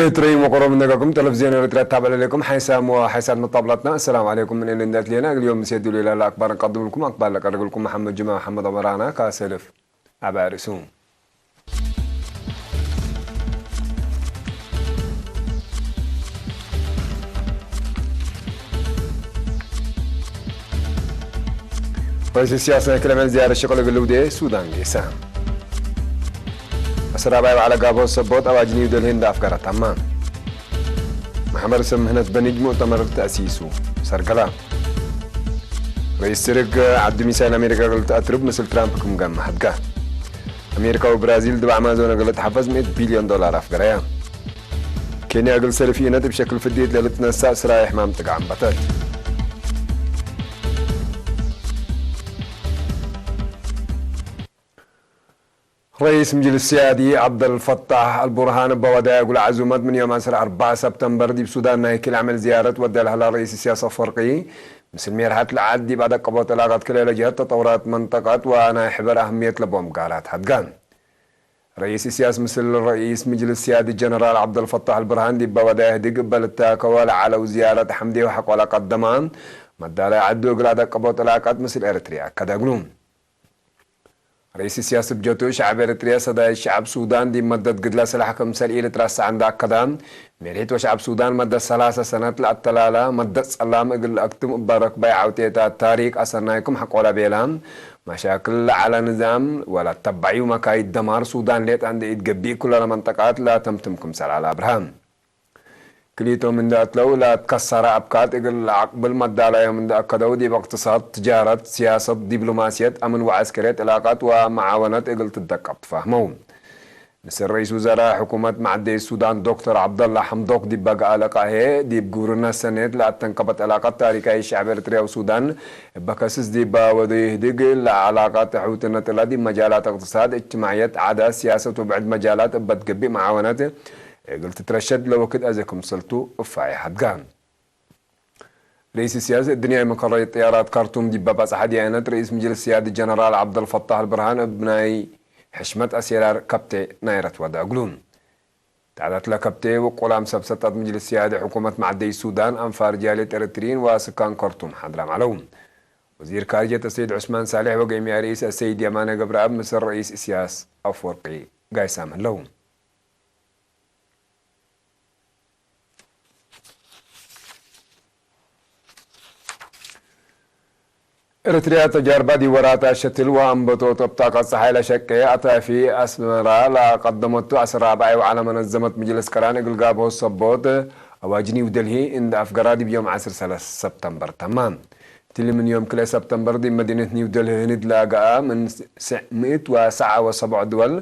እትረይ መቆሮም እንደጋኩም ቴሌቪዝዮን ኤርትራ ታበለለኩም ሓይሳም ወሓይሳት መጣብላትና። السلام عليكم من إلين دات لينا اليوم سيدو ليلة الأكبر نقدم لكم أكبر لقرق لكم محمد جمعة محمد عمرانا كاسلف أبارسوم. رئيس السياسة كلمة زيارة شغل قلودي سودان قيسان. ኣሰራባይ ባዕላ ጋቦ ሰቦት ኣዋጅ ኒው ደልሂ እንዳ ኣፍጋራ ታማ። ማሕበረሰብ ምህነት በኒጅ ሙእተመር ተኣሲሱ። ሰርገላ። ርእስ ስርግ ዓዲ ሚሳይል ኣሜሪካ ገልት ኣትርብ ምስል ትራምፕ ክምጋም ማሕድጋ። ኣሜሪካ ወብራዚል ድባዕ ማዞነ ገለጥ ሓፈዝ ሚእት ቢልዮን ዶላር ኣፍገራያ። ኬንያ ግል ሰልፍ እዩነት ብሸክል ፍድየት ለልትነሳ ስራይ ሕማም ጥቃ ኣንበተት። رئيس مجلس السيادي عبد الفتاح البرهان بودا يقول عزومة من يوم عشرة أربعة سبتمبر دي بسودان نايكل عمل زيارة ودى لها رئيس السياسة الفرقي مثل ميرحت لعد دي بعد قبوت علاقات كل لجهة تطورات منطقة وأنا حبر أهمية لبوم قالات حدقان. رئيس السياسة مثل رئيس مجلس السيادي جنرال عبد الفتاح البرهان دي بودا يهدق بلتا كوال على وزيارة حمدي وحق ولا قدمان مدالا عدو قلادة قبوت علاقات مثل إريتريا كدقنوم. رئيس السياسة بجوتو شعب إريتريا سداي شعب سودان دي مدد قدلا سلاح كمسل إلى تراس عند أكدان. ميريت وشعب سودان مدة ثلاثة سنة لأتلالا مدة سلام إقل أكتم بارك باي عوتيتا تاريخ أسرنايكم حق ولا بيلان. مشاكل على نظام ولا تبعيو مكاي دمار سودان ليت عند إتقبي كل المنطقات لا تمتمكم سلال أبراهام. ክልቲኦም እንዳኣትለው ላትከሰራ ኣብ ካልጥ እግል ዓቅብል መዳላዮም እንዳኣከደው ዲብ እቅትሳድ፣ ትጃረት፣ ሲያሰት፣ ዲብሎማሲየት፣ ኣምን ወዐስከርየት ዕላቃት ወመዓወነት እግል ትደቀብ ትፋህመው። ምስል ረኢስ ውዘራ ሕኩመት ማዕደይ ሱዳን ዶክተር ዓብደላ ሓምዶክ ዲብ በግኣ ለቃሄ ዲብ ግብርነት ሰኔት ለኣተንከበት ዕላቃት ታሪካይ ሸዕብ ኤርትርያው ሱዳን እበከስስ ዲባ ወደ ይህድግ ለዓላቃት ሕውትነት እላ ዲብ መጃላት እቅትሳድ፣ እጅትማዕየት፣ ዓዳት፣ ሲያሰት ወብዕድ መጃላት እበት ገቢእ መዓወነት እግል ትትረሸድ ለወክድ ኣዘ ክምሰልቱ እፋይ ሓድጋ። رئيس السياسة الدنيا مقرية طيارات كارتوم دي بابا صحدي عينت رئيس مجلس السيادة جنرال عبد الفتاح البرهان ابناي حشمت أسيرار كبتي نايرت ودعقلون. تعدت لكبتي وقلام سبسطت مجلس السيادة حكومة معدي السودان أنفار جالية إريتريين وسكان كارتوم حضرام علوم. وزير خارجية السيد عثمان صالح وقيمي رئيس السيد يمانة قبراب مصر رئيس إسياس أفورقي قايسام اللوم. إريتريا تجارب دي وراتا شتل وأنبتو تبتاقة سحيلة شكي أتافي أسمرا لا قدمتو أسرابعي وعلى منظمة مجلس كران إقل قابو الصبوت أواجني ودلهي إن أفقرا دي بيوم عشر سبتمبر تمام. ትልሚ ንዮም ክልተ ሰፕተምበር ዲብ መዲነት ኒው ደልሂ ህንድ ላጋኣ ምን ስዕ ምእት ወሰዓ ወሰብዖ ድወል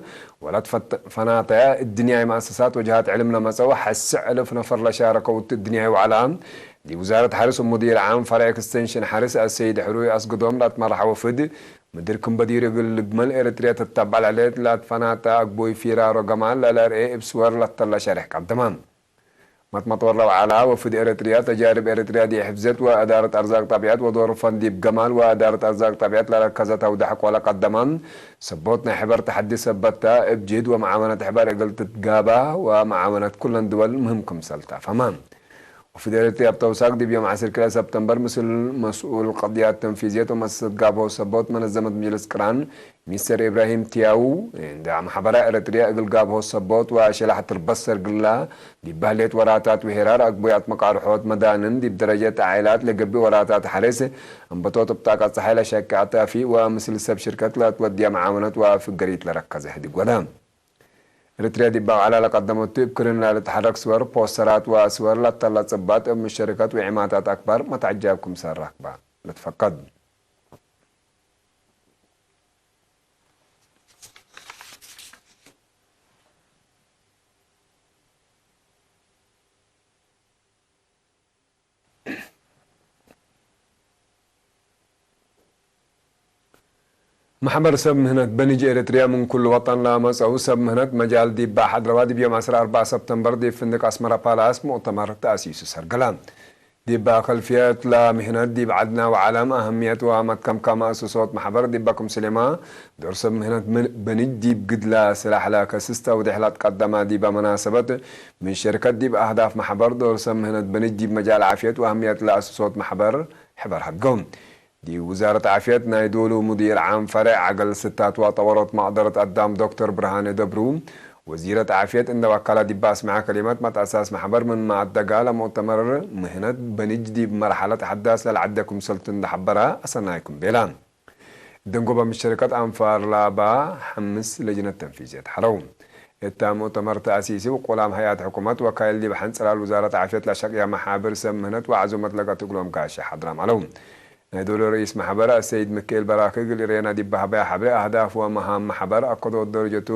ወላት ፈናተ እድንያይ መኣሰሳት ወጅሃት ዕልም ለመጸው ሐስዕ እልፍ ነፈር ለሻረከው እቲ እድንያይ ዋዕላ ዲብ ውዛረት ሐርስ ወሙዲር ዓም ፈርዕ ኤክስቴንሽን ሐርስ ኣሰይድ ሕሩይ ኣስግዶም ላትመራሕ ወፍድ ምድር ክምበዲር እግል ልግመል ኤርትርያ ተታባዕ ለዕለት ላትፈናተ ኣግቦይ ፊራሮ ገማል ለለርኤ እብስወር ላተላ ሸርሕ ቀደማ። መጥመጥ ወረው ዓላ ወፍድ ኤረትርያ ተጃርብ ኤረትርያ ዲ ሕፍዘት ወእዳረት ኣርዛቅ ጣቢያት ወዶር ፈንድ ዲብ ገማል ወእዳረት ኣርዛቅ ጣቢያት ለረከዘት ኣውዳሕ ቆለ ቀደማ ሰቦት ናይ ሕበር ተሐዲ ሰበታ እብ ጅህድ ወመዓወነት ሕበር እግል ትትጋባ ወመዓወነት ኩለን ድወል ምህም ክምሰል ታፈማ። ወፍድ ኤረትርያ ኣብ ተውሳክ ዲብ ዮም ዓሰርተ ክልተ ሰብተምበር ምስል መስኡል ቀድያት ተንፊዝየት ወመሰሰት ጋብሆ ሰቦት መነዘመት ምጅልስ ቅራን ሚስተር ኢብራሂም ቲያው፣ እንዳ ማሕበራ ኤረትርያ እግል ጋብሆ ሰቦት ወሸላሕ ትርበሰር ግላ፣ ዲብ ባህሌት ወራታት ወሄራር ኣግቡያት መቃርሖት መዳንን ዲብ ደረጀት ዓይላት ለገብእ ወራታት ሓሬስ፣ ኣንበቶት እብ ጣቃ ጸሓይ ለሸቂ ኣታፊ ወምስል ሰብ ሽርከት ለትወድያ መዓወነት ወፍገሪት ለረከዘ ህድግ ወዳ። ኤረትርያ ዲብ ባዕላ ለቀደመቱ እብ ክርን ለልትሐረክ ስወር፣ ፖስተራት ወስወር ለተላ ጽባት እብ ምሸርከት ወዒማታት ኣክባር መትዓጃብ ክምሰል ረክባ ልትፈቀድ። ማሕበር ሰብ ምህነት በኒጅ ኤርትርያ ምን ኩሉ ወጠን ላመጸኡ ሰብ ምህነት መጃል ዲባ ሓድረዋ ዲብ ዮም ዓሰርተ ኣርባዕተ ሰፕተምበር ዲብ ፍንድቅ ኣስመራ ፓላስ ሙእተመር ተኣሲሱ ሰርገላ። ዲባ ከልፍየት ላምህነት ዲብ ዓድና ወዓለም ኣህምየት ወመትከምካ መእስሶት ማሕበር ዲባ ክምስሌማ ዶር ሰብ ምህነት ምን-፣ በኒጅ ዲብ ግድላ ስላሕላ ከስስተ ውድሕላት ቀደማ ዲባ መናሰበት ምን ሸርከት ዲብ ኣህዳፍ ማሕበር ዶር ሰብ ምህነት በኒጅ ዲብ መጃል ዓፍየት ወኣህምየት ለኣስሶት ማሕበር ሕበር ሃድጎም። ዲብ ውዛረት ዓፍየት ናይ ዶሉ ሙዲር ዓም ፈረዕ ዓገል ስታት ዋጠወሮት ማቕደረት ኣዳም ዶክተር ብርሃነ ደብሩ፣ ወዚረት ዓፍየት እንደ ዋካላ ዲባ ኣስምዓ ከሊመት መትኣሳስ ማሕበር ምን ማዕደጋ ለሙእተመር ምህነት በኒጅ ዲብ መርሓለት ሓዳስ ለልዓደ ክምሰልቱ እንደሓበራ ኣሰናይኩም ቤላ። ደንጎባ ምሸረከት ኣንፋር ላባ ሓምስ ለጅነት ተንፊዝየት ሓለው። እታ ሙእተመር ተኣሲሲ ውቁላም ሃያት ሕኩመት ወካይል ዲብ ሓንጽላል ውዛረት ዓፍየት ለሸቅያ መሓብር ሰብ ምህነት ወዓዙመት ለቀት እግሎም ጋሻ ሓድራም ኣለው። ናይ ዶሎ ርኢስ ማሕበር ኣሰይድ ሚካኤል በራኺ እግል ሬና ዲባህበያ ሓብሬ ኣህዳፍ ወመሃም ማሕበር ኣከዶት ደረጀቱ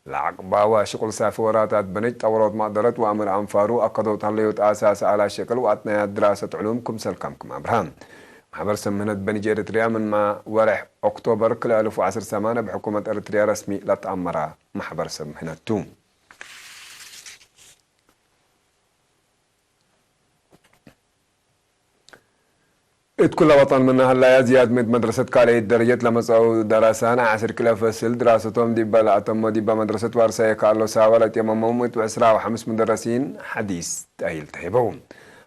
ለዓቅባ ወሽቁል ሳፊ ወራታት በነጅ ጠወሮት ማእደረት ወኣምር ኣንፋሩ ኣከዶት ሃለዮት ኣሳስ ኣላ ሽቅል ወኣትናያት ድራሰት ዕሉም ክምሰልካም ክም ኣብርሃ። ማሕበር ሰብ ምህነት በንጅ ኤርትርያ ምን ማ-፣ ወርሕ ኦክቶበር ክልተ ኣልፍ ወዓሰርተ ሰማንያ ብሕኩመት ኤርትርያ ረስሚ ለተኣመራ ማሕበር ሰብ ምህነቱ። እት ኩላ ወጠን ምናህላያ ዝያድ ምእት መድረሰት ካልአይት ደረጀት ለመጸው ደረሳን ዓስር ክለ ፈስል ድራሰቶም ዲባ ለአተሞ ዲባ መድረሰት ዋርሳየ ከኣሎ ሳዋ ለጤመሞም እት ዕስራ ወሐምስ ሙደረሲን ሐዲስ ተአሂል ተሂበው።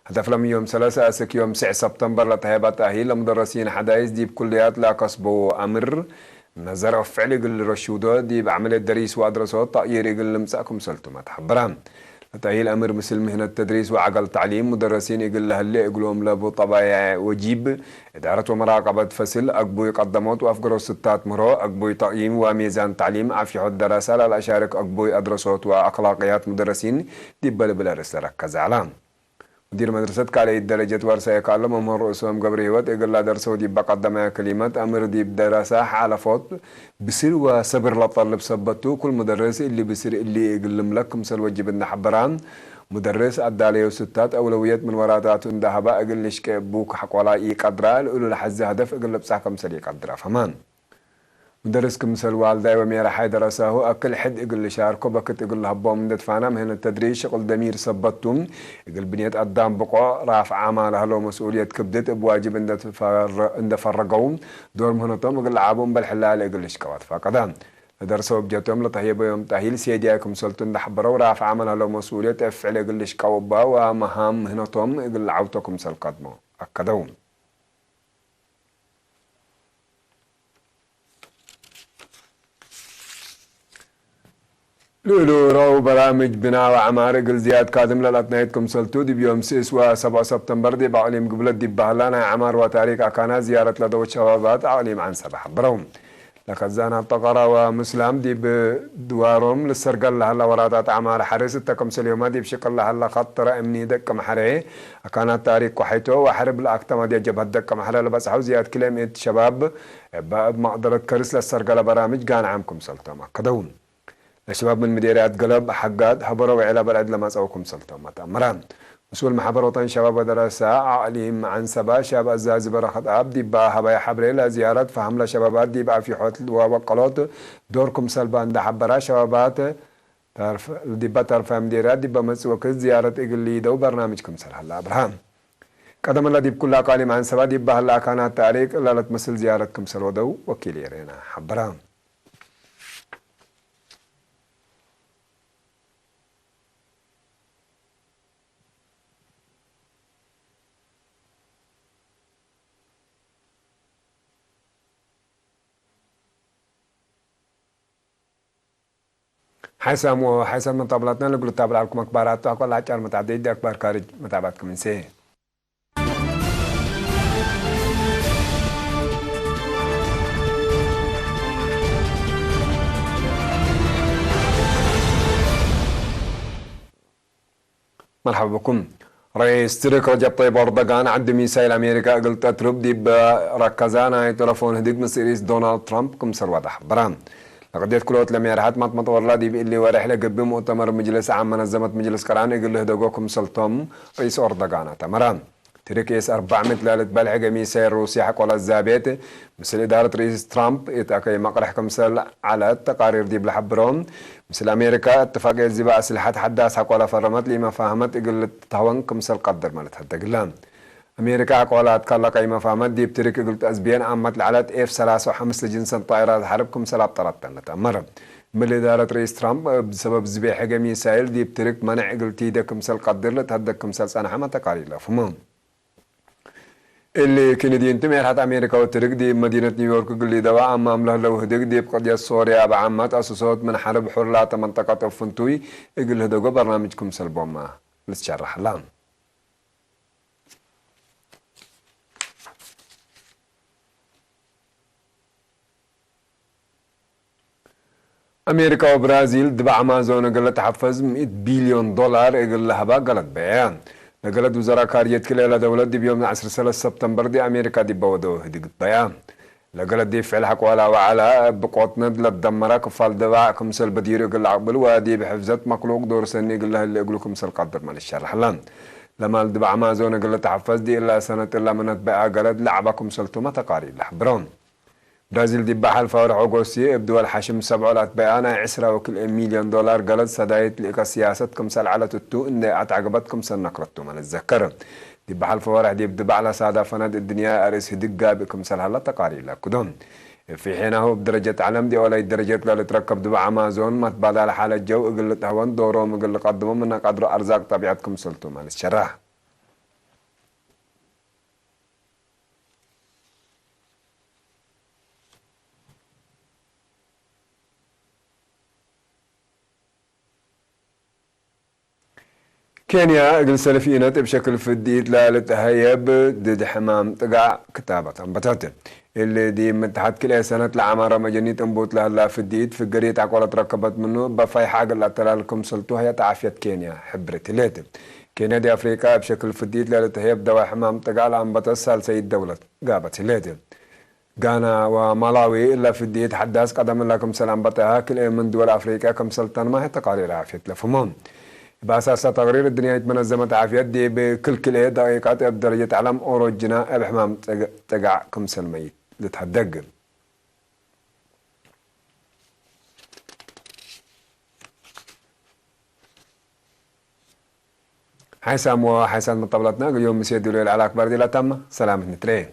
ሀተፍለም ዮም ሰለሳ እስክ ዮም ስዕ ሰፕተምበር ለተሄባ ተአሂል ለሙደረሲን ሐዳይስ ዲብ ኩልያት ለአከስበዎ አምር ነዘር አፍዕል እግል ረሹዶ ዲብ ዐመልየት ደሪስ ወአድረሶት ተቅይር እግል ልምጻእ ክምሰልቱመ ተሐበራ። ለተአሂል አምር ምስል ምህነት ተድሪስ ወዐገል ተዕሊም ሙደረሲን እግል ለህሌ እግሎም ለቡ ጠባይዕ ወጂብ እዳረት ወመራቀበት ፈስል አግቡይ ቀደሞት ወአፍገሮት ስታት ምህሮ አግቡይ ተቅይም ወሜዛን ተዕሊም አፍይሖት ደረሳ ላልአሻርክ አግቡይ አድረሶት ወአክላቅያት ሙደረሲን ዲበ ልብል ርእስ ለረከዘ ዐላ። ሙዲር መድረሰት ካልአይት ደረጀት ዋርሳየ ካሎ መምህር ርእሶም ገብረህይወት እግላ ደርሰው ዲባ ቀዳማያ ከሊመት አምር ዲብ ደረሳ ሓለፎት ብስል ወሰብር ለጠልብ ሰበቱ ኩል ሙደርስ እሊ ብስል እሊ እግል ልምለክ ክምሰል ወጅብ እንዳሐበራ ሙደርስ አዳለዮ ስታት አውለውየት ምን ወራታቱ እንዳሀባ እግል ልሽቀ ቡክ ሐቆላ ኢቀድራ ልእሉ ለሐዚ ሀደፍ እግል ልብጻሕ ከምሰል ኢቀድራ ፈማን። ምደርስ ክምሰል ዋልዳይ ወሜራ ሓይ ደረሳሁ አክል ሕድ እግል ልሻርኮ በክት እግል ለሀቦም እንደ ትፋና ምህነት ተድሪስ ሽቅል ደሚር ሰበቱ እግል ብንየት አዳም ብቆ ራፍዓማ ለህለው መስኡልየት ክብድት እብ ዋጅብ እንደ ትፈረ-፣ እንደ ፈረገው ዶር ምህነቶም እግል ለዓቡ እምበል ሕላል እግል ልሽቀዋ ተፋቀዳ። ለደርሰው ብጀቶም ለተህየበዮም ታሂል ሴዲያ ክምሰልቱ እንዳሐበረው ራፍዓማ ለህለው መስኡልየት እፍዕል እግል ልሽቀው እባ ወመሃም ምህነቶም እግል ለዓውቶ ክምሰል ቀድሞ አከደው። ልኡሉ ረው በራምጅ ብና ወዐማር እግል ዝያድ ካድም ለላትናየት ክምሰልቱ ዲብ ዮም ስስ ወሰብዖ ሰፕተምበር ዲብ አቅሊም ግብለት ዲብ ባህላ ናይ ዐማር ወታሪክ አካና ዝያረት ለደወት ሸባባት አቅሊም ዐንሰበ ሐበረው። ለከዛን አብ ጠቀራ ወምስላም ዲብ ድዋሮም ልሰርገል ለሀላ ወራታት ዐማር ሐርስ እተ ክምሰል ዮማ ዲብ ሽቅል ለሀላ ኸጥረ እምኒ ደቅ መሐሬ አካናት ታሪክ ኮሐይቶ ወሐርብ ለአክተማ ዲያ ጀብሀት ደቅ መሐሬ ለበጽሐው ዝያድ ክለ ምእት ሸባብ እባ እብ መቅደረት ከርስ ለሰርገለ በራምጅ ጋን ዓም ክምሰልቶም አከደው። ለሸባብ ምን ምዴርያት ገለብ፣ ሐጋት፣ ሀበሮ ወዒላ በርዕድ ለመጸው ክምሰልቶም አተአመረ። መስኡል መሐበር ወጠን ሸባብ ወደረሳ አቅሊም ዐንሰባ ሸባብ አዛዚ በረኸት አብ ዲባ ሀባይ ሐብሬ ለዝያረት ፈሀም ለሸባባት ዲብ አፊሖት ወወቀሎት ዶር ክምሰልባ እንደ ሐበራ ሸባባት ተርፍ-፣ ዲባ ተርፋ ምዴርያት ዲባ መጽእ ወክል ዝያረት እግል ሊደው በርናምጅ ክምሰል ሀላ አብርሃም። ቀደመላ ዲብ ኩላ አቃሊም ዐንሰባ ዲብ ባህላ አካናት ታሪክ ላለት መስል ዝያረት ክምሰል ወደው ወኪል ኤሬና ሐበራ። ሓይሳም ወሓይሳም መጣብላትና ንግሉ ታብላልኩም ኣክባራት ኣኮላ ጫር መጣብደይ ዲ ኣክባር ካርጅ መጣባትኩም እንሴ። መርሓባ ብኩም። ረኢስ ትርክ ረጀብ ጠይብ ኦርዶጋን ዓዲ ሚሳይል ኣሜሪካ እግል ጠትርብ ዲብ ረከዛ ናይ ቴለፎን ህድግ ምስ ርኢስ ዶናልድ ትራምፕ ክምሰል ዋዳ ሓበራ። ለቅድየት ክልኦት ለሜርሓት ማጥመጥ ወርላ ዲብ እሊ ወርሕ ለገብእ ሙእተመር ምጅልስ ዓም መነዘመት ምጅልስ ቅራን እግል ልህደጎ ክምሰልቶም ርኢስ ኦርዶጋን ኣተመራ። ትርክ ኤስ ኣርባዕመት ላለት ባልሐገ ሚሳይል ሩስያ ሕቆላት ዛቤት ምስል እዳረት ርኢስ ትራምፕ የትኣከይ መቕርሕ ክምሰል ዓለት ተቃሪር ዲብላ ሓብሮም። ምስል ኣሜሪካ እትፋቅ የዚባ ኣስልሓት ሓዳስ ሓቆላ ፈረመት ሊመፋህመት እግል ትታወን ክምሰል ቀድር ማለት ሕደግላ። ኣሜሪካ ኣቋላት ካላቃይ መፋመት ዲብ ትርክ እግል ተዝብየን ኣመት ለዓለት ኤፍ ሰላሳ ወሓምስ ለጅንሰን ጣይራት ሓርብ ክምሰል ኣብጠራተን ለተኣመረ። ምልዳረት ርኢስ ትራምፕ ብሰበብ ዝቤ ሕገ ሚሳይል ዲብ ትርክ መነዕ እግል ቲደ ክምሰል ቀድር ለተህደግ ክምሰል ጸንሐ መተቃሪ ለፍሙ። እሊ ክንዲንቱ ሜርሓት ኣሜሪካ ወትርክ ዲብ መዲነት ኒውዮርክ ግሊ ደዋ ኣማም ለህለው ህድግ ዲብ ቅድየት ሶርያ ብዓመት ኣስሶት ምን ሓርብ ሑርላ ተመንጠቀት ፍንቱይ እግል ህደጎ በርናምጅ ክምሰል ቦማ ልትሸራሕላ። ኣሜሪካ ወብራዚል ድባዕ ኣማዞን እግል ለተሓፈዝ ሚእት ቢልዮን ዶላር እግል ለህባ ገለድ በያ። ለገለድ ውዘራ ካርየት ክልኤ ለደውለት ዲብ ዮም ዓስር ሰለስተ ሰብተምበር ዲ ኣሜሪካ ዲበ ወደው ህድግት በያ። ለገለድ ዲብ ፍዕል ሐቆላ ወዓላ ብቆትነት ለደመራ ክፋል ድባዕ ክምሰል በዲሩ እግል ለዓቅብል ወዲብ ሕፍዘት መክሉቅ ዶር ሰኒ እግል ለህሊ እግሉ ክምሰል ቀድር መልስ ሸርሕላ። ለማል ድባዕ ኣማዞን እግል ለተሓፈዝ ዲ እላ ሰነት እላ መነት በያ ገለድ ለዓባ ክምሰልቱማ ተቃሪ ለሕብሮም። ብራዚል ዲብ ሓልፋ ወርሒ ኦጎስቲ እብ ድወል ሓሽም ሰብዖ ለኣትበያ ናይ ዕስራ ወክልኤ ሚልዮን ዶላር ገለድ ሰዳይት ልእከ ስያሰት ክምሰል ዓለት እቱ እንደ ኣትዓገበት ክምሰል ነክረቱ መለዘከር። ዲብ ሓልፈ ወርሕ ዲብ ድባዕ ለሳዳ ፈነድ እድንያ ኣርእስ ህድግ ጋብእ ክምሰል ሃላ ተቃሪ ለክዶ። እፊ ሔናሁ እብ ደረጀት ዓለም ዲኦላይ ደረጀት ለልትረከብ ድባዕ ኣማዞን ማትባዳል ሓለ ጀው እግል ልጥህወን ዶሮም እግል ልቀድሞም እናቃድሮ ኣርዛቅ ጠቢዐት ክምሰልቱ ማለት ሸራሕ። ኬንያ እግል ሰልፍ ኢነት እብ ሸክል ፍድኢት ላልትሀየብ ድድ ሕማም ጥጋዕ ክታበት ኣንበተት። እሊ ዲ ምትሓት ክልኤ ሰነት ለዓማረ መጀኒት እንቡት ለህላ ፍድኢት ፍገሪት ኣቆለት ረከበት ምኑ በፋይሓ እግል ኣተላል ክምሰልቱ ሀያት ዓፍየት ኬንያ ሕብርት ህሌት። ኬንያ ዲ ኣፍሪቃ እብ ሸክል ፍድኢት ላልትሀየብ ደዋ ሕማም ጥጋዕ ለኣንበተት ሳልሰይት ደውለት ጋበት ህሌት። ጋና ወማላዊ እላ ፍድየት ሓዳስ ቀደም እላ ክምሰል ኣንበጣ ክልኤ ምን ድወል ኣፍሪቃ ክምሰል ተንማህ ተቃሪር ዓፍየት ለፍሞ። እብ ኣሳሳ ተቅሪር እድንያይት መነዘመት ዓፍየት ዲብ ክልክልኤ ደቂቃት እብ ደረጀት ዓለም ኦሮጅና እብ ሕማም ጥግ-፣ ጥጋዕ ክምሰል መይት ልትሃደግ። ሓይሳም ወሓይሳት መጠብላትና እግል ዮም ምሴ ድሎ ልዓል ኣክባር ዲላ ታማ ሰላምት ንትረየ።